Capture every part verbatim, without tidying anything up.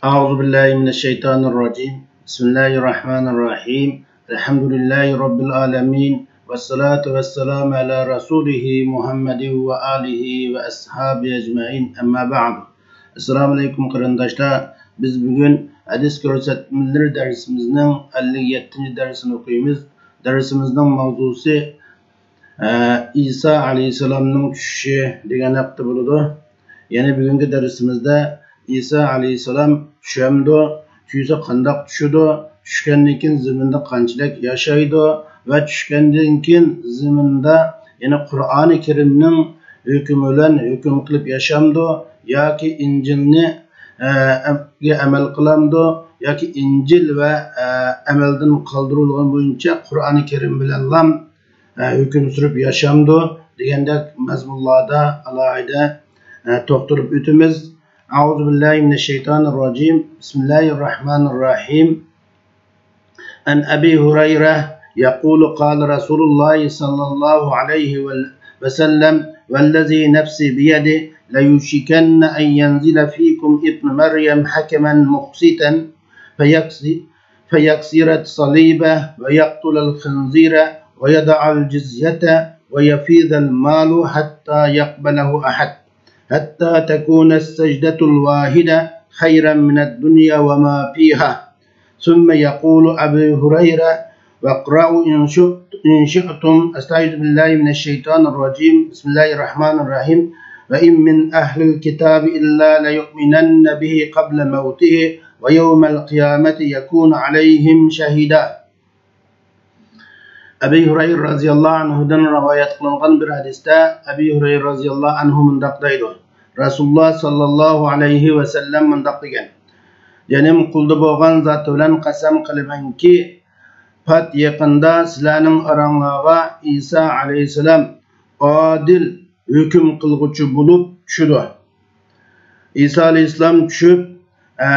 أعوذ بالله من الشيطان الرجيم. بسم الله الرحمن الرحيم. الحمد لله رب العالمين. والصلاة والسلام على رسوله محمد وآله وأصحابه أجمعين. أما بعد. ئەسسالامۇ ئەلەيكۇم قېرىنداشلار. بىز بۈگۈن ھەدىس كۆرسەتمىلىرى دەرسىمىزنىڭ ئەللىك يەتتىنچى دەرسىنى ئوقۇيمىز. دەرسىمىزنىڭ ماۋزۇسى ئە، ئىسا ئەلەيھىسسالامنىڭ چۈشۈشى دېگەن ھەقتە بولىدۇ. يەنى بۈگۈنكى دەرسىمىزدە ئىسا ئەلەيھىسسالام چۈشەمدۇ؟ چۈشسە قانداق چۈشىدۇ؟ چۈشكەندىن كېيىن زېمىندا قانچىلىك ياشايدۇ؟ ۋە چۈشكەندىن كېيىن زېمىندا، يەنى قۇرئانى كەرىمنىڭ ھۆكمى بىلەن ھۆكۈم قىلىپ ياشامدۇ؟ ياكى ئىنجىلنى، ئە، ئەم-، گە ئەمەل قىلامدۇ؟ ياكى ئىنجىل ۋە، ئە، ئەمەلدىن قالدۇرۇلغان بويىچە قۇرئانى كەرىم بىلەنلا ھۆكۈم سۈرۈپ ياشامدۇ دېگەندەك مەزمۇنلاردا ئالاھىدە توختىلىپ ئۆتىمىز. أعوذ بالله من الشيطان الرجيم. بسم الله الرحمن الرحيم. عن أبي هريرة يقول قال رسول الله صلى الله عليه وسلم والذي نفسي بيده ليوشكن أن ينزل فيكم ابن مريم حكما مقسطا فيكسر فيكسر الصليب ويقتل الخنزير ويدع الجزية ويفيض المال حتى يقبله أحد، حتى تكون السجدة الواحدة خيرا من الدنيا وما فيها. ثم يقول أبو هريرة، واقرأوا إن شئت-، إن شئتم. أستعيذ بالله من الشيطان الرجيم. بسم الله الرحمن الرحيم. وإن من أهل الكتاب إلا ليؤمنن به قبل موته ويوم القيامة يكون عليهم شهيدا. ئەبى ھۇرەيرە رازىياللاھۇ ئەنھۇدىن رىۋايەت قىلىنغان بىر ھەدىستە ئەبى ھۇرەيرە رازىياللاھۇ ئەنھۇ مۇنداق دەيدۇ، رەسۇلۇللا ساللاللاھۇ ئەلەيھى ۋەسەللەم مۇنداق دېگەن، جېنىم قولدا بولغان زات بىلەن قەسەم قىلىمەنكى، پات يېقىندا سىلەرنىڭ ئاراڭلارغا ئىسا ئەلەيھىسسالام ئادىل ھۆكۈم قىلغۇچى بولۇپ چۈشىدۇ. ئىسا ئەلەيھىسسالام چۈشۈپ، ئە،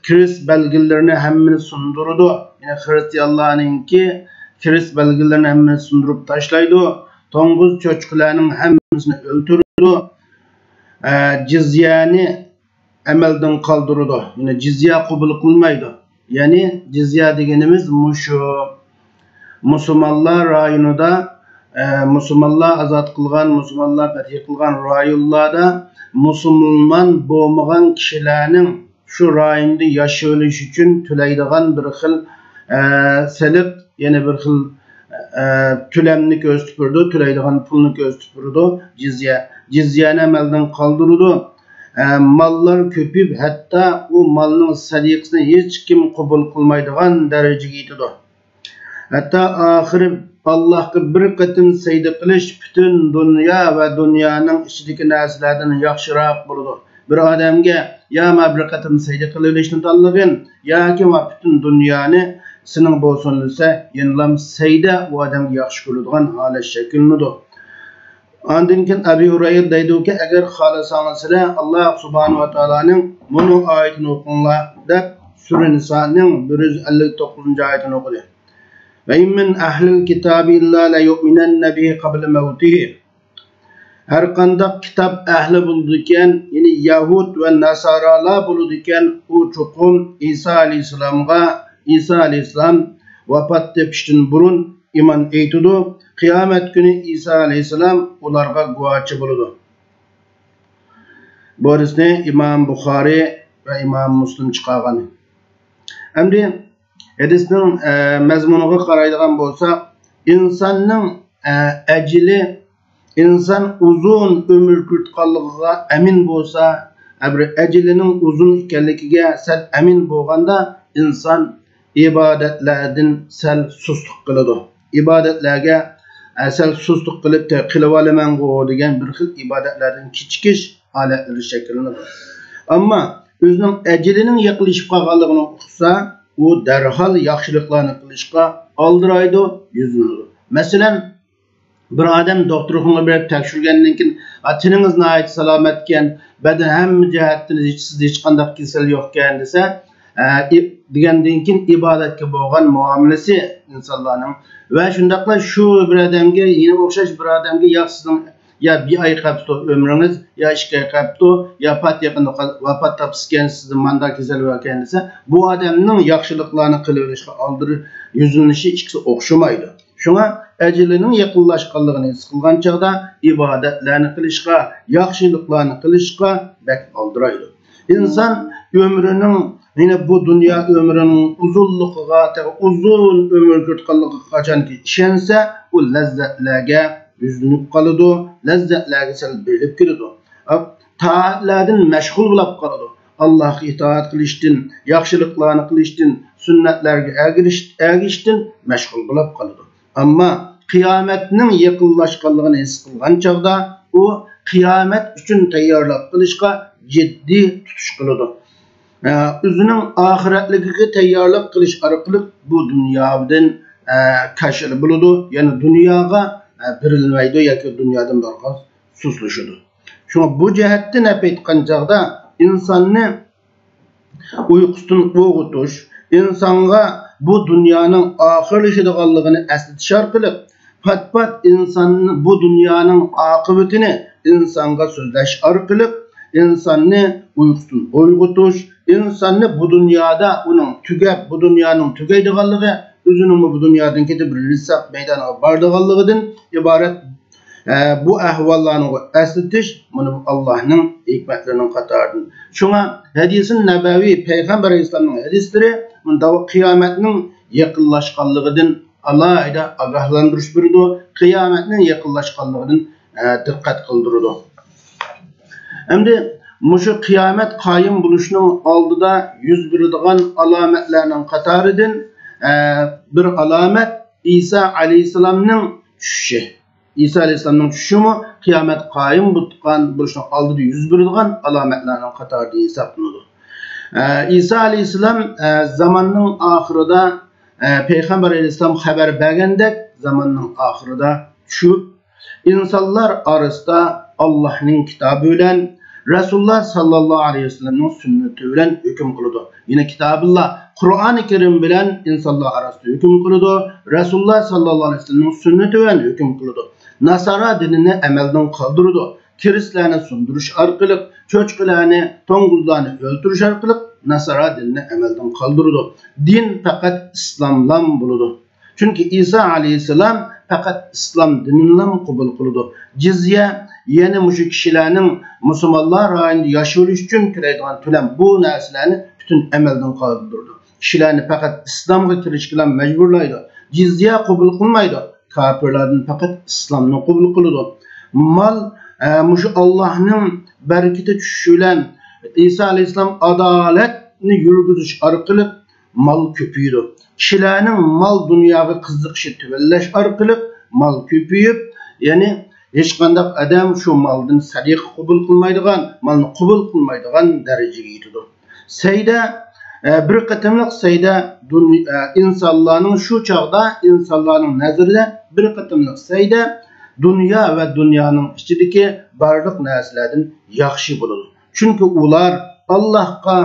كىرىست بەلگىلىرىنى ھەممىنى سۇندۇرىدۇ. يەنى خرىستىيانلارنىڭكى كىرىست بەلگىلىرىنى ھەممىنى سۇندۇرۇپ تاشلايدۇ. توڭگۇز چوچقىلارنىڭ ھەممىسىنى ئۆلتۈرىدۇ. ئە، جىزيەنى ئەمەلدىن قالدۇرىدۇ. يەنى جىزيە قوبۇل قىلمايدۇ. يەنى جىزيە دېگىنىمىز مۇشۇ مۇسۇلمانلار رايونىدا، ئە، مۇسۇلمانلار ئازاد قىلغان، مۇسۇلمانلار پەتھى قىلغان رايونلاردا مۇسۇلمان بولمىغان كىشىلەرنىڭ شۇ رايوندا ياشىۋېلىش ئۈچۈن تۆلەيدىغان بىر خىل، ئە، سېلىق، يەنە بىر خىل، ئە، تۆلەمنى كۆرسىتىپ بېرىدۇ، تۆلەيدىغان پۇلنى كۆرسىتىپ بېرىدۇ، جىزيە. جىزيەنى ئەمەلدىن قالدۇرىدۇ. ئە، ماللار كۆپىيىپ، ھەتتا ئۇ مالنىڭ سەدىقىسىنى ھېچكىم قوبۇل قىلمايدىغان دەرىجىگە يېتىدۇ. ھەتتا ئاخىرى ئاللاھقا بىر قېتىم سەجدە قىلىش پۈتۈن دۇنيا ۋە دۇنيانىڭ ئىچىدىكى نەرسىلەردىن ياخشىراق بولىدۇ. بىر ئادەمگە يا ماڭا بىر قېتىم سەجدە قىلىۋېلىشنى تاللىغىن، ياكى ماڭا پۈتۈن دۇنيانى سېنىڭ بولسۇن دېسە، يەنىلا سەجدە ئۇ ئادەمگە ياخشى كۆرۈلىدىغان ھالەت شەكىللىنىدۇ. ئاندىن كېيىن ئەبى ھۇرەيرە دەيدۇكى، ئەگەر خالىساڭلار سىلەر، ئاللاھ سۇبھانەھۇ ۋە تائالانىڭ مۇنۇ ئايىتىنى ئوقۇڭلار، دەپ سۈرە نىسانىڭ بىر يۈز ئەللىك توققۇزىنچى ئايىتىنى ئوقۇدى. وَإِنْ مِنْ أَهْلِ الْكِتَابِ إِلَّا لَيُؤْمِنَنَّ بِهِ قَبْلَ مَوْتِهِ. ھەرقانداق كىتاب ئەھلى بولىدىكەن، يەنى يەھۇد ۋە ناسارالار بولىدىكەن، ئۇ چوقۇم ئىسا ئەلەيھىسسالامغا، ئىسا ئەلەيھىسسالام ۋاپات تېپىشتىن بۇرۇن ئىمان ئېيتىدۇ. قىيامەت كۈنى ئىسا ئەلەيھىسسالام ئۇلارغا گۇۋاھچى بولىدۇ. بۇ ھەدىسنى ئىمام بۇخارىي ۋە ئىمام مۇسلىم چىقارغان. ئەمدى ھەدىسنىڭ، ئە، مەزمۇنىغا قارايدىغان بولساق، ئىنساننىڭ، ئە، ئەجىلى، ئىنسان ئۇزۇن ئۆمۈر كۆرۈۋاتقانلىقىغا ئەمىن بولسا، ئە، بىر ئەجىلىنىڭ ئۇزۇن ئىكەنلىكىگە سەل ئەمىن بولغاندا، ئىنسان ئىبادەتلەردىن سەل سۇسلۇق قىلىدۇ. ئىبادەتلەرگە، ئە، سەل سۇسلۇق قىلىپ، تە-، قىلىۋالىمەنغۇ دېگەن بىر خىل ئىبادەتلەردىن كېچىكىش ھالەتلىرى شەكىللىنىدۇ. ئەمما ئۆزىنىڭ ئەجىلىنىڭ يېقىنلىشىپ قالغانلىقىنى ئۇقسا، ئۇ دەرھال ياخشىلىقلارنى قىلىشقا ئالدىرايدۇ، يۈزلىنىدۇ. مەسىلەن، بىر ئادەم دوختۇرخانىغا بېرىپ تەكشۈرگەندىن كېيىن، «ئا، تېنىڭىز ناھايىتى سالامەتكەن، بەدەن ھەممە جەھەتتىن ھېچ، سىزدە ھېچقانداق كېسەل يوقكەن» دېسە، ئە، ئىب-، دېگەندىن كېيىن ئىبادەتكە بولغان مۇئامىلىسى ئىنسانلارنىڭ ۋە شۇنداقلا شۇ بىر ئادەمگە، يەنە ئوخشاش بىر ئادەمگە، «ياق، سىزنىڭ يا بىر ئاي قاپتۇ ئۆمرىڭىز، يا ئىككى ئاي قاپتۇ، يا پات يېقىندا ۋاپات تاپسىكەن، سىزدىن مانداق كېسەل باركەن دېسە، بۇ ئادەمنىڭ ياخشىلىقلارنى قىلىۋېلىشقا ئالدىر يۈزلىنىشى ئىككىسى ئوخشىمايدۇ. شۇڭا ئەجىلىنىڭ يېقىنلاشقانلىقىنى ھېس قىلغان چاغدا ئىبادەتلەرنى قىلىشقا، ياخشىلىقلارنى قىلىشقا بەك ئالدىرايدۇ. ئىنسان ئۆمرىنىڭ، يەنى بۇ دۇنيا ئۆمرىنىڭ ئۇزۇنلۇقىغا، تېخى ئۇزۇن ئۆمۈر كۆرىدىغانلىقىغا قاچانكى ئىشەنسە، ئۇ لەززەتلەرگە يۈزلىنىپ قالىدۇ، لەززەتلەرگە سەل بېرىلىپ كېتىدۇ. تائەتلەردىن مەشغۇل بولۇپ قالىدۇ. ئاللاھقا ئىتائەت قىلىشتىن، ياخشىلىقلارنى قىلىشتىن، سۈننەتلەرگە ئەگىرىش-، ئەگىشىشتىن مەشغۇل بولۇپ قالىدۇ. ئەمما قىيامەتنىڭ يېقىنلاشقانلىقىنى ھېس قىلغان چاغدا ئۇ قىيامەت ئۈچۈن تەييارلىق قىلىشقا جىددىي تۇتۇش قىلىدۇ. ئە، ئۆزىنىڭ ئاخىرەتلىكىگە تەييارلىق قىلىش ئارقىلىق بۇ دۇنيادىن، ئە، كاشىلا بولىدۇ، يەنى دۇنياغا، ئە، بېرىلمەيدۇ ياكى دۇنيادىن بارغان سۇسلىشىدۇ. شۇڭا بۇ جەھەتتىن ئېلىپ ئېيتقان چاغدا ئىنساننى ئۇيقۇسىدىن ئويغىتىش، ئىنسانغا بۇ دۇنيانىڭ ئاخىرلىشىدىغانلىقىنى ئەسلىتىش ئارقىلىق، پات-پات ئىنسان بۇ دۇنيانىڭ ئاقىۋىتىنى ئىنسانغا سۆزلەش ئارقىلىق، ئىنساننى ئۇيقۇسىدىن ئويغىتىش، ئىنساننى بۇ دۇنيادا ئۇنىڭ تۈگەپ، بۇ دۇنيانىڭ تۈگەيدىغانلىقى، ئۆزىنىڭمۇ بۇ دۇنيادىن كېتىپ بىر رىزق مەيدانىغا بارىدىغانلىقىدىن ئىبارەت، ئە، بۇ ئەھۋاللارنى ئەسلىتىش، مانا بۇ ئاللاھنىڭ ھېكمەتلىرىنىڭ قاتارىدىن. شۇڭا ھەدىسى نەبەۋى، پەيغەمبەر ئەلەيھىسسالامنىڭ ھەدىسلىرى مۇنداق قىيامەتنىڭ يېقىنلاشقانلىقىدىن ئالاھىدە ئاگاھلاندۇرۇش بېرىدۇ، قىيامەتنىڭ يېقىنلاشقانلىقىدىن، ئە، دىققەت قىلدۇرىدۇ. ئەمدى مۇشۇ قىيامەت قايىم بولۇشنىڭ ئالدىدا يۈز بېرىدىغان ئالامەتلەرنىڭ قاتارىدىن، ئە، بىر ئالامەت ئىسا ئەلەيھىسسالامنىڭ چۈشۈشى. ئىسا ئەلەيھىسسالامنىڭ چۈشۈشىمۇ قىيامەت قايىم بولۇشنىڭ ئالدىدا يۈز بېرىدىغان ئالامەتلەرنىڭ قاتارىدىن ھېسابلىنىدۇ. ئە، ئىسا ئەلەيھىسسالام، ئە، زاماننىڭ ئاخىرىدا، ئە، پەيغەمبەر ئەلەيھىسسالام خەۋەر بەرگەندەك، زاماننىڭ ئاخىرىدا چۈشۈپ، ئىنسانلار ئارىسىدا ئاللاھنىڭ كىتابى بىلەن رەسۇلۇللا ساللاللاھۇ ئەلەيھى ۋەسەللەمنىڭ سۈننىتى بىلەن ھۆكۈم قىلىدۇ. يەنى كىتابىللا، قۇرئانى كەرىم بىلەن ئىنسانلار ئارىسىدا ھۆكۈم قىلىدۇ. رەسۇلۇللا ساللاللاھۇ ئەلەيھى ۋەسەللەمنىڭ سۈننىتى بىلەن ھۆكۈم قىلىدۇ. ناسارا دىنىنى ئەمەلدىن قالدۇرىدۇ. كىرىستلەرنى سۇندۇرۇش ئارقىلىق، چوچقىلارنى، توڭگۇزلارنى ئۆلتۈرۈش ئارقىلىق ناسارا دىنىنى ئەمەلدىن قالدۇرىدۇ. دىن پەقەت ئىسلاملا بولىدۇ. چۈنكى ئىسا ئەلەيھىسسالام پەقەت ئىسلام دىنىنىلا قوبۇل قىلىدۇ. جىزيە، يەنى مۇشۇ كىشىلەرنىڭ مۇسۇلمانلار رايونىدا ياشىۋېلىش ئۈچۈن تۆلەيدىغان تۆلەم، بۇ نەرسىلەرنى پۈتۈن ئەمەلدىن قالدۇرىدۇ. كىشىلەرنى پەقەت ئىسلامغا كىرىشكىلا مەجبۇرلايدۇ. جىزيە قوبۇل قىلمايدۇ. كاپىرلاردىن پەقەت ئىسلامنى قوبۇل قىلىدۇ. مال، ئە، مۇشۇ ئاللاھنىڭ بەرىكىتى چۈشۈشى بىلەن ئىسا ئەلەيھىسسالام ئادالەتنى يۈرگۈزۈش ئارقىلىق مال كۆپىيىدۇ. كىشىلەرنىڭ مال دۇنياغا قىزىقىشى تۆۋەنلەش ئارقىلىق مال كۆپىيىپ، يەنى ھېچقانداق ئادەم شۇ مالدىن سەدىقە قوبۇل قىلمايدىغان، مالنى قوبۇل قىلمايدىغان دەرىجىگە يېتىدۇ. سەيدە، ئە، بىر قېتىملىق سەيدە دۇني-، ئە، ئىنسانلارنىڭ شۇ چاغدا، ئىنسانلارنىڭ نەزىرىدە بىر قېتىملىق سەيدە دۇنيا ۋە دۇنيانىڭ ئىچىدىكى بارلىق نەرسىلەردىن ياخشى بولىدۇ. چۈنكى ئۇلار ئاللاھقا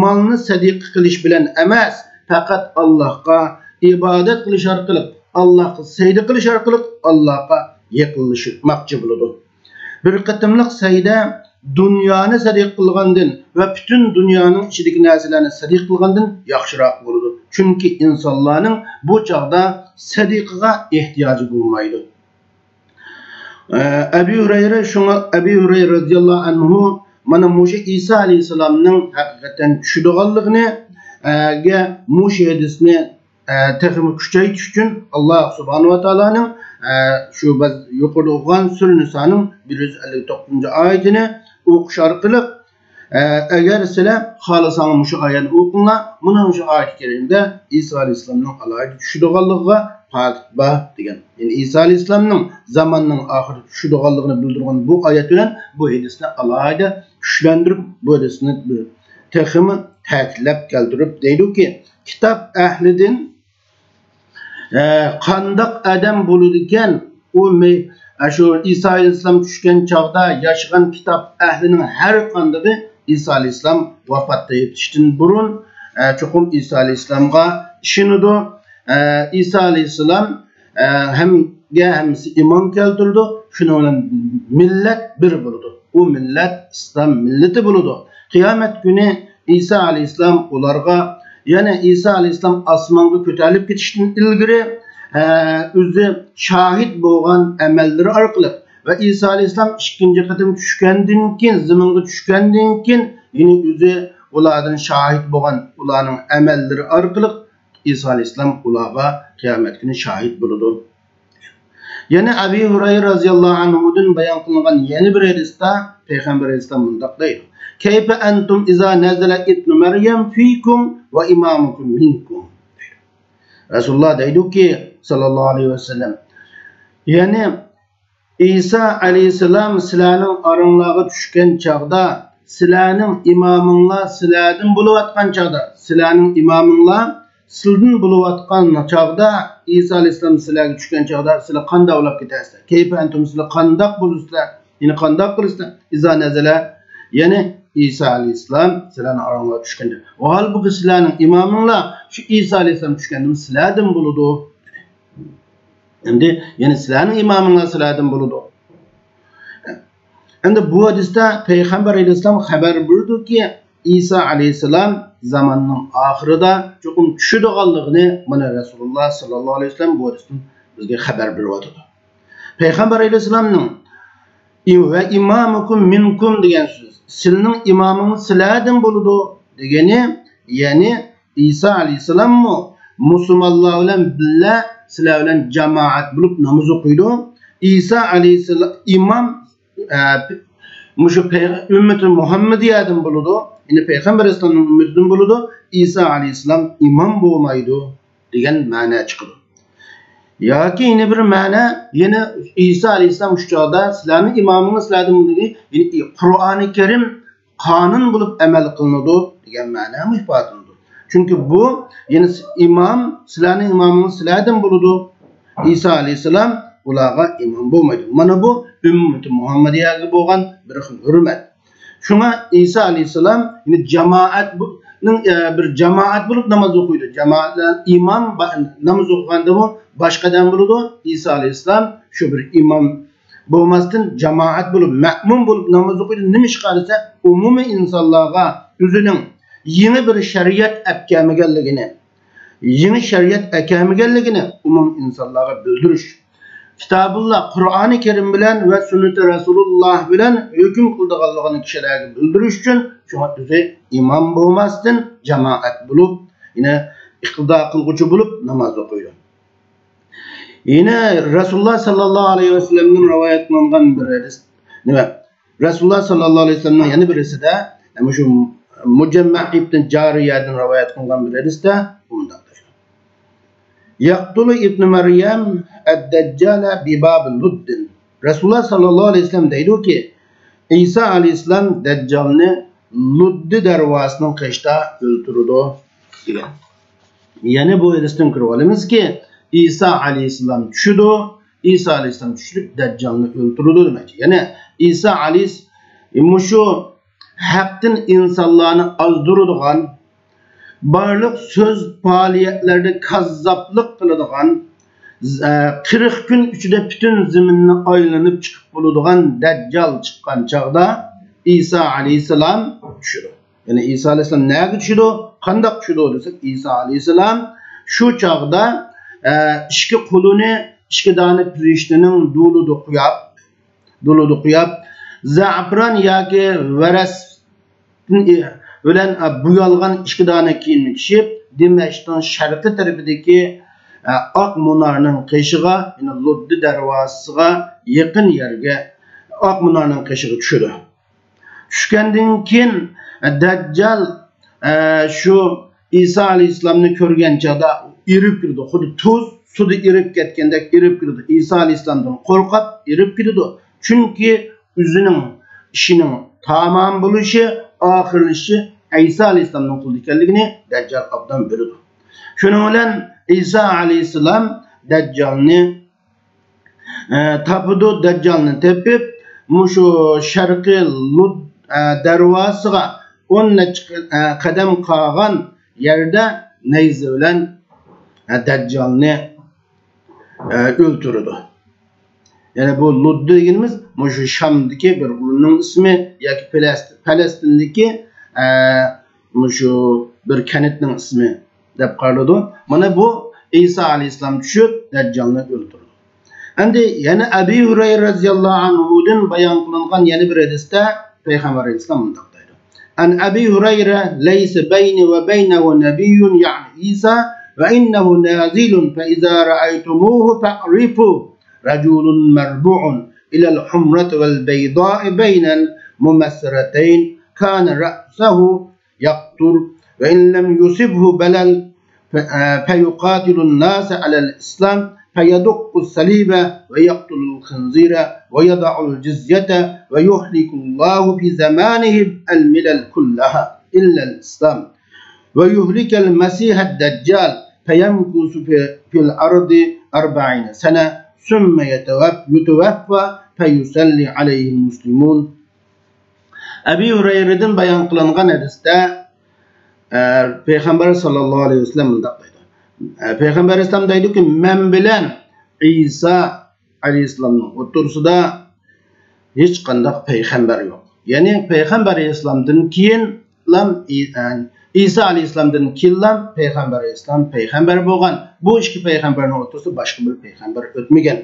مالنى سەدىقە قىلىش بىلەن ئەمەس، پەقەت ئاللاھقا ئىبادەت قىلىش ئارقىلىق، ئاللاھقا سەيدە قىلىش ئارقىلىق ئاللاھقا يېقىنلىشماقچى بولىدۇ. بىر قېتىملىق سەيدە دۇنيانى سەدىقە قىلغاندىن ۋە پۈتۈن دۇنيانىڭ ئىچىدىكى نەرسىلەرنى سەدىقە قىلغاندىن ياخشىراق بولىدۇ. چۈنكى ئىنسانلارنىڭ بۇ چاغدا سەدىقىگە ئېھتىياجى بولمايدۇ. ئە، ئەبى ھۇرەيرە، شۇڭا ئەبى ھۇرەيرە رەزىياللاھۇ ئەنھۇ مانا مۇشۇ ئىسا ئەلەيھىسسالامنىڭ ھەقىقەتەن چۈشىدىغانلىقىنى، ئە، گە مۇشۇ ھەدىسنى، ئە، تېخىمۇ كۈچەيتىش ئۈچۈن ئاللاھ سۇبھانەھۇ ۋە تائالانىڭ، ئە، شۇ بىز يۇقىرىدا ئوقۇغان سۈرە نىسانىڭ بىر يۈز ئەللىك توققۇزىنچى ئايىتىنى ئوقۇش ئارقىلىق، ئە، ئەگەر سىلەر خالىساڭلار مۇشۇ ئايەتنى ئوقۇڭلار، مانا مۇشۇ ئايەت كەرىمدە ئىسا ئەلەيھىسسالامنىڭ ئالاھىدە چۈشىدىغانلىقىغا پاكىت بار دېگەن. يەنى ئىسا ئەلەيھىسسالامنىڭ زاماننىڭ ئاخىرىدا چۈشىدىغانلىقىنى بىلدۈرگەن بۇ ئايەت بىلەن بۇ ھەدىسنى ئالاھىدە كۈچلەندۈرۈپ، بۇ ھەدىسنى تېخىمۇ تەكىتلەپ كەلتۈرۈپ دەيدۇكى، كىتاب ئەھلىدىن ئە، قانداق ئادەم بولىدىكەن؟ ئۇ مەي-، ئە، شۇ ئىسا ئەلەيھىسسالام چۈشكەن چاغدا ياشىغان كىتاب ئەھلىنىڭ ھەر قاندىقى ئىسا ئەلەيھىسسالام ۋاپات تېپىشتىن بۇرۇن، ئە، چوقۇم ئىسا ئەلەيھىسسالامغا ئىشىنىدۇ. ئە، ئىسا ئەلەيھىسسالام، ئە، ھەمگە ھەممىسى ئىمان كەلتۈرىدۇ. شۇنىڭ بىلەن مىللەت بىر بولىدۇ. ئۇ مىللەت ئىسلام مىللىتى بولىدۇ. قىيامەت كۈنى ئىسا ئەلەيھىسسالام ئۇلارغا، يەنى ئىسا ئەلەيھىسسالام ئاسمانغا كۆتۈرۈلۈپ كېتىشتىن ئىلگىرى، ئە، ئۆزى شاھىت بولغان ئەمەللىرى ئارقىلىق ۋە ئىسا ئەلەيھىسسالام ئىككىنچى قېتىم چۈشكەندىن كېيىن، زېمىنغا چۈشكەندىن كېيىن، يەنى ئۆزى ئۇلاردىن شاھىت بولغان ئۇلارنىڭ ئەمەللىرى ئارقىلىق ئىسا ئەلەيھىسسالام ئۇلارغا قىيامەت كۈنى شاھىت بولىدۇ. يەنە ئەبى ھۇرەيرە رەزىياللاھۇ ئەنھۇدىن بايان قىلىنغان يەنە بىر ھەدىستە پەيغەمبەر ئەلەيھىسسالام مۇنداق دەيدۇ: كيف أنتم إذا نزل ابن مريم فيكم وإمامكم منكم. رەسۇلۇللا دەيدۇكى، ساللاللاھۇ ئەلەيھى ۋەسەللەم، يەنى ئىسا ئەلەيھىسسالام سىلەرنىڭ ئاراڭلارغا چۈشكەن چاغدا، سىلەرنىڭ ئىمامىڭلار سىلەردىن بولۇۋاتقان چاغدا، سىلەرنىڭ ئىمامىڭلار سىلىدىن بولۇۋاتقان چاغدا، ئىسا ئەلەيھىسسالام سىلەرگە چۈشكەن چاغدا سىلەر قانداق ئۇلاپ كېتەرسىلەر؟ كيف أنتم، سىلەر قانداق بولىسىلەر؟ يەنى قانداق قىلىسىلەر؟ إذا نزل، يەنى ئىسا ئەلەيھىسسالام سىلەرنىڭ ئاراڭلارغا چۈشكەندە. ھالبۇكى سىلەرنىڭ ئىمامىڭلار شۇ ئىسا ئەلەيھىسسالام چۈشكەندىمۇ سىلەردىن بولىدۇ. ئەمدى يەنى سىلەرنىڭ ئىمامىڭلار سىلەردىن بولىدۇ. ئەمدى بۇ ھەدىستە پەيغەمبەر ئەلەيھىسسالام خەۋەر بېرىدۇكى، ئىسا ئەلەيھىسسالام زاماننىڭ ئاخىرىدا چوقۇم چۈشىدىغانلىقىنى مانا رەسۇلۇللا ساللاللاھۇ ئەلەيھى ۋەسەللەم بۇ ھەدىستىن بىزگە خەۋەر بېرىۋاتىدۇ. پەيغەمبەر ئەلەيھىسسالامنىڭ ۋە إمامكم منكم دېگەن سۆز، سىلىنىڭ ئىمامىڭىز سىلەردىن بولىدۇ دېگىنى، يەنى ئىسا ئەلەيھىسسالاممۇ مۇسۇلمانلار بىلەن بىللە سىلەر بىلەن جامائەت بولۇپ ناماز ئوقۇيدۇ. ئىسا ئەلەيھىسسالام ئىمام، ئە، مۇشۇ پەيغە-، ئۈممىتى مۇھەممەدىيەدىن بولىدۇ. يەنى پەيغەمبەر ئەلەيھىسسالامنىڭ ئۈممىتىدىن بولىدۇ. ئىسا ئەلەيھىسسالام ئىمام بولمايدۇ دېگەن مەنە چىقىدۇ. ياكى يەنە بىر مەنە، يەنە ئىسا ئەلەيھىسسالام شۇ چاغدا سىلەرنىڭ ئىمامىڭىز سىلەردىن بولىدۇ، يەنى قۇرئانى كەرىم قانۇن بولۇپ ئەمەل قىلىنىدۇ دېگەن مەنەمۇ ئىپادىلىنىدۇ. چۈنكى بۇ، يەنى ئىمام سىلەرنىڭ ئىمامىڭىز سىلەردىن بولىدۇ. ئىسا ئەلەيھىسسالام ئۇلارغا ئىمام بولمايدۇ. مانا بۇ ئۈممىتى مۇھەممەدىيەگە بولغان بىر خىل ھۆرمەت. شۇڭا ئىسا ئەلەيھىسسالام، يەنى جامائەت بۇ-، نىڭ، ئە، بىر جامائەت بولۇپ ناماز ئوقۇيدۇ. جامائەت بىلەن ئىمام با-، ناماز ئوقۇغاندىمۇ باشقا ئادەم بولىدۇ. ئىسا ئەلەيھىسسالام شۇ بىر ئىمام بولماستىن، جامائەت بولۇپ، مەئمۇم بولۇپ ناماز ئوقۇيدۇ. نېمىشقا دېسە، ئومۇمىي ئىنسانلارغا ئۆزىنىڭ يېڭى بىر شەرىئەت ئەپ كەلمىگەنلىكىنى، يېڭى شەرىئەت ئەكەلمىگەنلىكىنى ئومۇم ئىنسانلارغا بىلدۈرۈش. كىتابۇللا، قۇرئانى كەرىم بىلەن ۋە سۈننىتى رەسۇلۇللا بىلەن ھۆكۈم قىلىدىغانلىقىنى كىشىلەرگە بىلدۈرۈش ئۈچۈن، شۇڭا ئۆزى ئىمام بولماستىن، جامائەت بولۇپ، يەنى ئىقتىدا قىلغۇچى بولۇپ ناماز ئوقۇيدۇ. يەنە رەسۇلۇللا ساللاللاھۇ ئەلەيھى ۋەسەللەمدىن رىۋايەت قىلىنغان بىر ھەدىس، نېمە، رەسۇلۇللا ساللاللاھۇ ئەلەيھى ۋەسەللەمنىڭ يەنە بىرىسىدە، مۇشۇ مۇجەممە ئىبن جارىيەدىن رىۋايەت قىلىنغان بىر ھەدىستە مۇنداق دەيدۇ: يقتل ابن مريم الدجال بباب لد. رەسۇلۇللا ساللاللاھۇ ئەلەيھى ۋەسەللەم دەيدۇكى، ئىسا ئەلەيھىسسالام دەججالنى لۇددى دەرۋازىسىنىڭ قېشىدا ئۆلتۈرىدۇ، دېگەن. يەنى بۇ ھەدىستىن كۆرۈۋالىمىزكى، ئىسا ئەلەيھىسسالام چۈشىدۇ، ئىسا ئەلەيھىسسالام چۈشۈپ دەججالنى ئۆلتۈرىدۇ دېمەكچى. يەنى ئىسا ئەلەيھىس-، مۇشۇ ھەقتىن ئىنسانلارنى ئازدۇرىدىغان، بارلىق سۆز پائالىيەتلەردە كاززاپلىق قىلىدىغان، ز-، ئە، قىرىق كۈن ئىچىدە پۈتۈن زېمىننى ئايلىنىپ چىقىپ بولىدىغان دەججال چىققان چاغدا ئىسا ئەلەيھىسسالام چۈشىدۇ. يەنى ئىسا ئەلەيھىسسالام نەگە چۈشىدۇ؟ قانداق چۈشىدۇ دېسەك، ئىسا ئەلەيھىسسالام شۇ چاغدا، ئە، ئىككى قولىنى ئىككى دانە پىرىشتىنىڭ دۇلىدا قويۇپ، دۇلىدا قويۇپ، زەپىران ياكى ۋەرەس بىلەن بويالغان ئىككى دانە كىيىمنى كىيىپ، دىمەشقنىڭ شەرقىي تەرىپىدىكى، ئە، ئاق مۇنارنىڭ قېشىغا، يەنى لۇددى دەرۋازىسىغا يېقىن يەرگە، ئاق مۇنارنىڭ قېشىغا چۈشىدۇ. چۈشكەندىن كېيىن، ئە، دەججال، ئە، شۇ ئىسا ئەلەيھىسسالامنى كۆرگەن چاغدا ئېرىپ كېتىدۇ. خۇددى تۇز سۇدا ئېرىپ كەتكەندەك ئېرىپ كېتىدۇ. ئىسا ئەلەيھىسسالامدىن قورقۇپ ئېرىپ كېتىدۇ. چۈنكى ئۆزىنىڭ ئىشىنىڭ تامام بولۇشى، ئاخىرلىشىشى ئەيسا ئەلەيھىسسالامنىڭ قولىدا ئىكەنلىكىنى دەججال ئوبدان بىلىدۇ. شۇنىڭ بىلەن ئەيسا ئەلەيھىسسالام دەججالنى، ئە، تاپىدۇ. دەججالنى تېپىپ، مۇشۇ شەرقىي لۇد، ئە، دەرۋازىسىغا ئون نەچچە، ئە، قەدەم قالغان يەردە نەيزە بىلەن، ئە، دەججالنى، ئە، ئۆلتۈرىدۇ. يەنى بۇ لۇد دېگىنىمىز مۇشۇ شامدىكى بىر ئورۇننىڭ ئىسمى ياكى پەلەست-، پەلەستىندىكى، ئە، مۇشۇ بىر كەنتنىڭ ئىسمى دەپ قارىلىدۇ. مانا بۇ ئىسا ئەلەيھىسسالام چۈشۈپ، دەججالنى ئۆلتۈرىدۇ. ئەمدى يەنە ئەبى ھۇرەيرە رەزىياللاھۇ ئەنھۇدىن بايان قىلىنغان يەنە بىر ھەدىستە پەيغەمبەر ئەلەيھىسسالام مۇنداق دەيدۇ: عن أبي هريرة: ليس بيني وبينه نبي، يعني عيسى، وإنه نازل، فإذا رأيتموه فاعرفوا، رجل مربوع إلى الحمرة والبيضاء بين الممسرتين، كان رأسه يقطر، وإن لم يصبه بلل، ف-، آه، فيقاتل الناس على الإسلام، فيدق الصليب، ويقتل الخنزير، ويضع الجزية، ويهلك الله في زمانه الملل كلها إلا الإسلام، ويهلك المسيح الدجال، فيمكث في، في الأرض أربعين سنة، ثم يتوف-، يتوفى، فيصلي عليه المسلمون. ئەبى ھۇرەيرىدىن بايان قىلىنغان ھەدىستە، ئە، پەيغەمبەر ساللاللاھۇ ئەلەيھى ۋەسەللەم مۇنداق دەيدۇ. ئە، پەيغەمبەر ئەلەيھىسسالام دەيدۇكى، مەن بىلەن ئىسا ئەلەيھىسسالامنىڭ ئوتتۇرىسىدا ھېچقانداق پەيغەمبەر يوق. يەنى پەيغەمبەر ئەلەيھىسسالامدىن كېيىنلا ئى-، ئە، ئىسا ئەلەيھىسسالامدىن كېيىنلا پەيغەمبەر ئەلەيھىسسالام پەيغەمبەر بولغان. بۇ ئىككى پەيغەمبەرنىڭ ئوتتۇرىسىدا باشقا بىر پەيغەمبەر ئۆتمىگەن.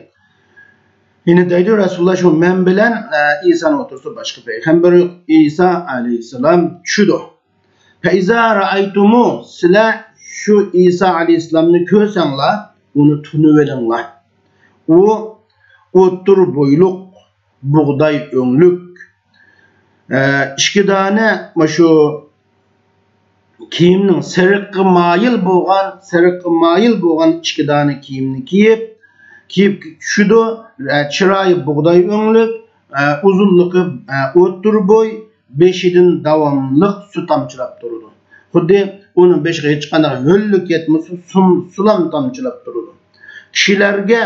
يەنە دەيدۇ رەسۇلۇللا، شۇ مەن بىلەن، ئە، ئىسانىڭ ئوتتۇرىسىدا باشقا پەيغەمبەر يوق. ئىسا ئەلەيھىسسالام چۈشىدۇ. فإذا رأيتموه، سىلەر شۇ ئىسا ئەلەيھىسسالامنى كۆرسەڭلار، ئۇنى تونۇۋېلىڭلار. ئۇ ئوتتۇرا بويلۇق، بۇغداي ئۆڭلۈك، ئە، ئىككى دانە مۇشۇ كىيىمنىڭ سېرىققا مايىل بولغان، سېرىققا مايىل بولغان ئىككى دانە كىيىمنى كىيىپ، كىيىپ چۈشىدۇ. ئە، چىرايى بۇغداي ئۆڭلۈك، ئە، ئۇزۇنلۇقى، ئە، ئوتتۇرا بوي، بېشىدىن داۋاملىق سۇ تامچىلاپ تۇرىدۇ. خۇددى ئۇنىڭ بېشىغا ھېچقانداق ھۆللۈك يەتمىسە، سۇم-، سۇلام تامچىلاپ تۇرىدۇ. كىشىلەرگە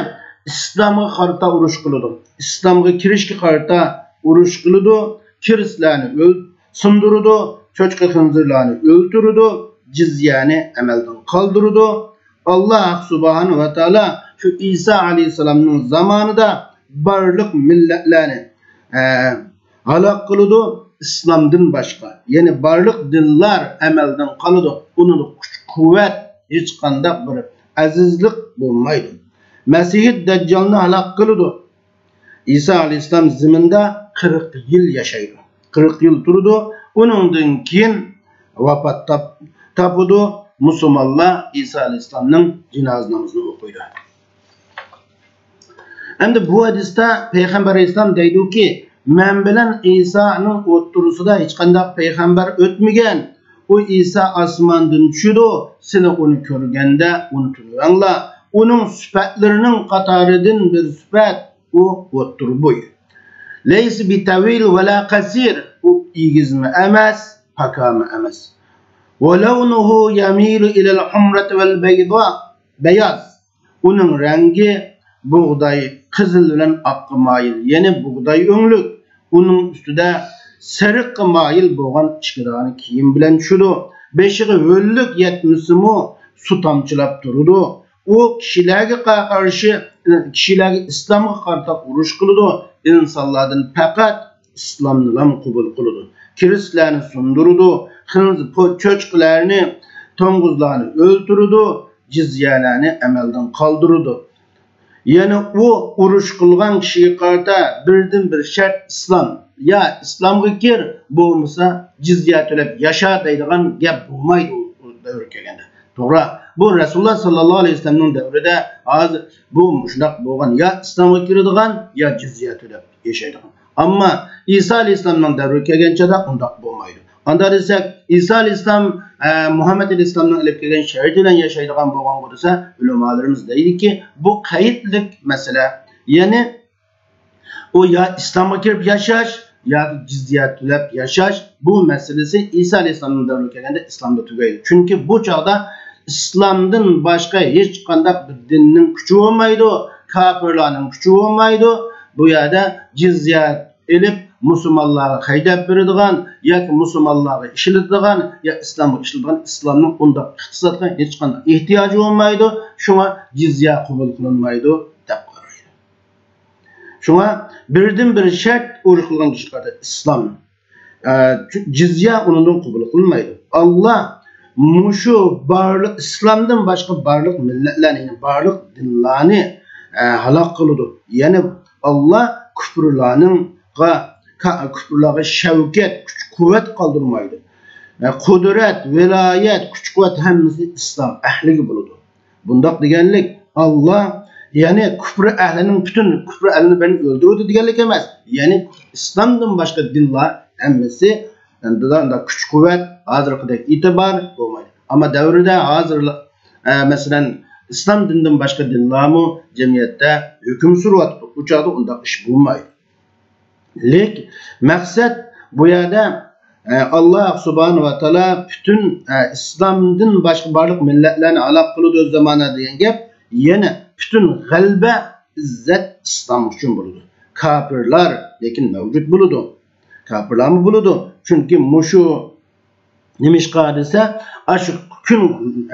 ئىسلامغا قارىتا ئۇرۇش قىلىدۇ. ئىسلامغا كىرىشكە قارىتا ئۇرۇش قىلىدۇ. كىرىستلەرنى ئۆل-، سۇندۇرىدۇ. چوچقا خىنزىرلارنى ئۆلتۈرىدۇ. جىزيەنى ئەمەلدىن قالدۇرىدۇ. ئاللا سۇبھانەھۇ ۋە تائالا شۇ ئىسا ئەلەيھىسسالامنىڭ زامانىدا بارلىق مىللەتلەرنى، ئە، ھالاك قىلىدۇ، ئىسلامدىن باشقا. يەنى بارلىق دىنلار ئەمەلدىن قالىدۇ. ئۇنىڭدا كۈچ-قۇۋۋەت، ھېچقانداق بىر ئەزىزلىك بولمايدۇ. مەسىھى دەججالنى ھالاك قىلىدۇ. ئىسا ئەلەيھىسسالام زېمىندا قىرىق يىل ياشايدۇ. قىرىق يىل تۇرىدۇ. ئۇنىڭدىن كېيىن ۋاپات تاپ-، تاپىدۇ. مۇسۇلمانلار ئىسا ئەلەيھىسسالامنىڭ جىنازا نامىزىنى ئوقۇيدۇ. ئەمدى بۇ ھەدىستە پەيغەمبەر ئەلەيھىسسالام دەيدۇكى، مەن بىلەن ئىسانىڭ ئوتتۇرىسىدا ھېچقانداق پەيغەمبەر ئۆتمىگەن. ئۇ ئىسا ئاسماندىن چۈشىدۇ، سىلەر ئۇنى كۆرگەندە ئۇنى تونۇۋېلىڭلار. ئۇنىڭ سۈپەتلىرىنىڭ قاتارىدىن بىر سۈپەت، ئۇ ئوتتۇرا بوي. لەيسە بىتەۋىل ۋەلا قەسىر، ئۇ ئېگىزمۇ ئەمەس، پاكامۇ ئەمەس. ۋەلەۋنۇھۇ يەمىلۇ ئىلەل ھۇمرەتى ۋەل بەيزا، بەياز. ئۇنىڭ رەڭگى بۇغداي قىزىل بىلەن ئاققا مايىل، يەنى بۇغداي ئۆڭلۈك. ئۇنىڭ ئۈستىدە سېرىققا مايىل بولغان ئىككى دانە كىيىم بىلەن چۈشىدۇ. بېشىغا ھۆللۈك يەتمىسىمۇ، سۇ تامچىلاپ تۇرىدۇ. ئۇ كىشىلەرگە قا-، قارشى، كىشىلەرگە ئىسلامغا قارىتا ئۇرۇش قىلىدۇ. ئىنسانلاردىن پەقەت ئىسلامنىلا قوبۇل قىلىدۇ. كىرىستلەرنى سۇندۇرىدۇ. خىنزىر، پو-، چوچقىلارنى، توڭگۇزلارنى ئۆلتۈرىدۇ. جىزيەلەرنى ئەمەلدىن قالدۇرىدۇ. يەنى ئۇ ئۇرۇش قىلغان كىشىگە قارىتا بىردىنبىر شەرت ئىسلام. يا ئىسلامغا كىر، بولمىسا جىزيە تۆلەپ ياشا دەيدىغان گەپ بولمايدۇ ئۇ، ئۇ دەۋر كەلگەندە. توغرا، بۇ رەسۇلۇللا ساللاللاھۇ ئەلەيھى ۋەسەللەمنىڭ دەۋرىدە ھازىر بۇ مۇشۇنداق بولغان، يا ئىسلامغا كىرىدىغان، يا جىزيە تۆلەپ ياشايدىغان. ئەمما ئىسا ئەلەيھىسسالامنىڭ دەۋرى كەلگەن چاغدا ئۇنداق بولمايدۇ. ئانداق دېسەك، ئىسا ئەلەيھىسسالام، ئە، مۇھەممەد ئەلەيھىسسالامنىڭ ئېلىپ كەلگەن شەرىئىتى بىلەن ياشايدىغان بولغانغۇ دېسە، ئۆلىمالىرىمىز دەيدۇكى، بۇ قەيتلىك مەسىلە. يەنى ئۇ يا ئىسلامغا كىرىپ ياشاش، ياكى جىزيە تۆلەپ ياشاش، بۇ مەسىلىسى ئىسا ئەلەيھىسسالامنىڭ دەۋرىگە كەلگەندە ئىسلامدا تۈگەيدۇ. چۈنكى بۇ چاغدا ئىسلامدىن باشقا ھېچقانداق بىر دىننىڭ كۈچى بولمايدۇ، كاپىرلارنىڭ كۈچى بولمايدۇ. بۇ يەردە جىزيە ئېلىپ، مۇسۇلمانلارغا ھەيدەپ بېرىدىغان ياكى مۇسۇلمانلارغا ئىشلىتىدىغان يا ئىسلامغا ئىشلىتىدىغان، ئىسلامنىڭ ئۇنداق ئىقتىسادقا ھېچقانداق ئېھتىياجى بولمايدۇ، شۇڭا جىزيە قوبۇل قىلىنمايدۇ، دەپ قارايدۇ. شۇڭا بىردىنبىر شەرت ئۇرۇش قىلغان كىشىگە قارىتا ئىسلام. ئە، جىزيە ئۇنىڭدىن قوبۇل قىلىنمايدۇ. ئاللا مۇشۇ بارلىق، ئىسلامدىن باشقا بارلىق مىللەتلەرنى، يەنى بارلىق دىنلارنى، ئە، ھالاك قىلىدۇ. يەنى ئاللا كۇپۇرلارنىڭغا، كا-، كۇپۇرلارغا شەۋكەت، كۈچ-قۇۋۋەت قالدۇرمايدۇ. ئە، قۇدرەت، ۋىلايەت، كۈچ-قۇۋۋەت ھەممىسى ئىسلام ئەھلىگە بولىدۇ. بۇنداق دېگەنلىك، ئاللا، يەنى كۇپر ئەھلىنىڭ پۈتۈن، كۇپر ئەھلىنى بىرنى ئۆلتۈرۈۋېتىدۇ دېگەنلىك ئەمەس. يەنى ئىسلامدىن باشقا دىنلار ھەممىسى، ئەمدى ئۇنداق كۈچ-قۇۋۋەت، ھازىرقىدەك ئېتىبار بولمايدۇ. ئەمما دەۋرىدە ھازىر، ئە، مەسىلەن، ئىسلام دىنىدىن باشقا دىنلارمۇ جەمئىيەتتە ھۆكۈم سۈرۈۋاتىدۇ. ئۇ چاغدا ئۇنداق ئىش بولمايدۇ. لېكىن مەقسەت بۇ يەردە، ئە، ئاللا سۇبھانەھۇ ۋە تائالا پۈتۈن، ئە، ئىسلامدىن باشقا بارلىق مىللەتلەرنى ھالاك قىلىدۇ زامانە دېگەن گەپ، يەنى پۈتۈن غەلىبە، ئىززەت ئىسلام ئۈچۈن بولىدۇ. كاپىرلار لېكىن مەۋجۇت بولىدۇ. كاپىرلارمۇ بولىدۇ. چۈنكى مۇشۇ نېمىشقا دېسە، ئاشۇ كۈن،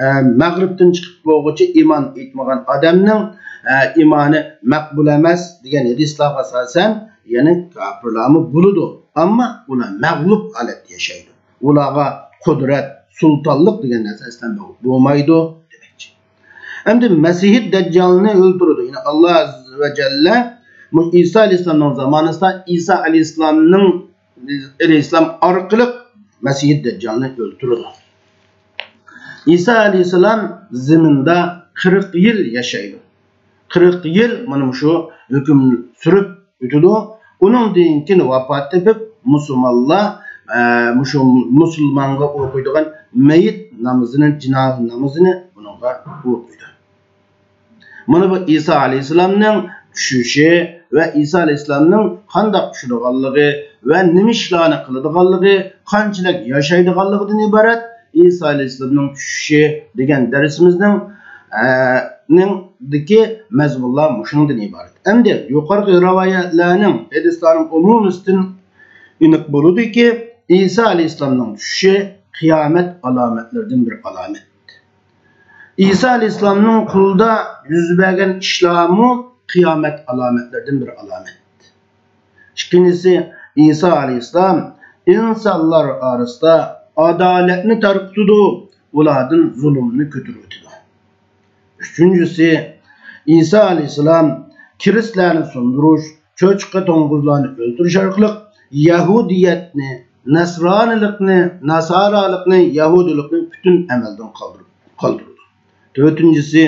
ئە، مەغرىبتىن چىقىپ بولغۇچە ئىمان ئېيتمىغان ئادەمنىڭ، ئە، ئىمانى مەقبۇل ئەمەس دېگەن ھەدىسلارغا ئاساسەن، يەنى كاپىرلارمۇ بولىدۇ. ئەمما ئۇلار مەغلۇپ ھالەتتە ياشايدۇ. ئۇلارغا قۇدرەت، سۇلتانلىق دېگەن نەرسە ئەسلەن بولمايدۇ دېمەكچى. ئەمدى مەسىھى دەججالنى ئۆلتۈرىدۇ. يەنى ئاللا ئەززە ۋە جەللە بۇ ئىسا ئەلەيھىسسالامنىڭ زامانىسىدا ئىسا ئەلەيھىسسالامنىڭ، ئەلەيھىسسالام ئارقىلىق مەسىھى دەججالنى ئۆلتۈرىدۇ. ئىسا ئەلەيھىسسالام زېمىندا قىرىق يىل ياشايدۇ. قىرىق يىل مانا مۇشۇ ھۆكۈم سۈرۈپ ئۆتىدۇ. ئۇنىڭدىن كېيىن ۋاپات تېپىپ، مۇسۇلمانلار، ئە، مۇشۇ مۇسۇلمانغا ئوقۇيدىغان مەيىت نامىزىنى، جىنازا نامىزىنى ئۇنىڭغا ئوقۇيدۇ. مانا بۇ ئىسا ئەلەيھىسسالامنىڭ چۈشۈشى ۋە ئىسا ئەلەيھىسسالامنىڭ قانداق چۈشىدىغانلىقى ۋە نېمە ئىشلارنى قىلىدىغانلىقى، قانچىلىك ياشايدىغانلىقىدىن ئىبارەت. ئىسا ئەلەيھىسسالامنىڭ چۈشۈشى دېگەن دەرسىمىزنىڭ، ئە، نىڭدىكى مەزمۇنلار مۇشۇنىڭدىن ئىبارەت. ئەمدى يۇقىرىقى رىۋايەتلەرنىڭ، ھەدىسلەرنىڭ ئومۇمىسىدىن ئېنىق بولىدۇكى، ئىسا ئەلەيھىسسالامنىڭ چۈشۈشى قىيامەت ئالامەتلىرىدىن بىر ئالامەت. ئىسا ئەلەيھىسسالامنىڭ قولىدا يۈز بەرگەن ئىشلارمۇ قىيامەت ئالامەتلىرىدىن بىر ئالامەت. ئىككىنچىسى، ئىسا ئەلەيھىسسالام ئىنسانلار ئارىسىدا ئادالەتنى تارقىتىدۇ، ئۇلاردىن زۇلۇمنى كۆتۈرۈۋېتىدۇ. ئۈچىنچىسى، ئىسا ئەلەيھىسسالام كىرىستلەرنى سۇندۇرۇش، چوشقا، توڭگۇزلارنى ئۆلتۈرۈش ئارقىلىق يەھۇدىيەتنى، نەسرانىلىقنى، ناسارالىقنى، يەھۇدىيلىقنى پۈتۈن ئەمەلدىن قالدۇرۇپ، قالدۇرىدۇ. تۆتىنچىسى،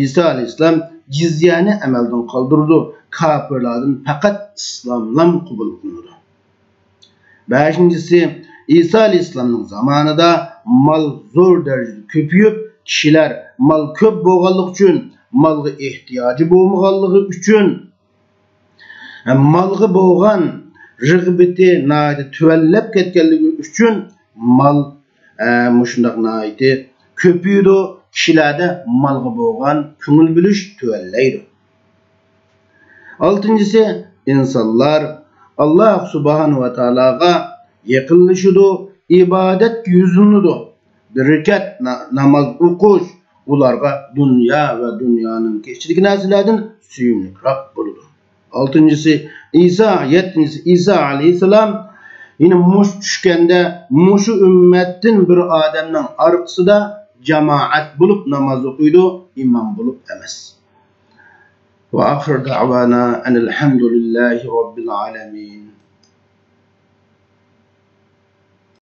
ئىسا ئەلەيھىسسالام جىزيەنى ئەمەلدىن قالدۇرىدۇ، كاپىرلاردىن پەقەت ئىسلاملا قوبۇل قىلىنىدۇ. بەشىنچىسى، ئىسا ئەلەيھىسسالامنىڭ زامانىدا مال زور دەرىجىدە كۆپىيىپ، كىشىلەر مال كۆپ بولغانلىقى ئۈچۈن، مالغا ئېھتىياجى بولمىغانلىقى ئۈچۈن، مالغا بولغان رىغبىتى ناھايىتى تۆۋەنلەپ كەتكەنلىكى ئۈچۈن مال، ئە، مۇشۇنداق ناھايىتى كۆپىيىدۇ، كىشىلەردە مالغا بولغان كۆڭۈل بۆلۈش تۆۋەنلەيدۇ. ئالتىنچىسى، ئىنسانلار ئاللا سۇبھانەھۇ ۋە تائالاغا يېقىنلىشىدۇ، ئىبادەتكە يۈزلىنىدۇ. بىر رەكەت نا-، ناماز ئوقۇش ئۇلارغا دۇنيا ۋە دۇنيانىڭ ئىچىدىكى نەرسىلەردىن سۆيۈملۈكرەك بولىدۇ. ئالتىنچىسى، ئىسا، يەتتىنچىسى، ئىسا ئەلەيھىسسالام يەنە مۇشۇ چۈشكەندە، مۇشۇ ئۈممەتتىن بىر ئادەمنىڭ ئارقىسىدا جامائەت بولۇپ ناماز ئوقۇيدۇ، ئىمام بولۇپ ئەمەس. وآخر دعوانا أن الحمد لله رب العالمين.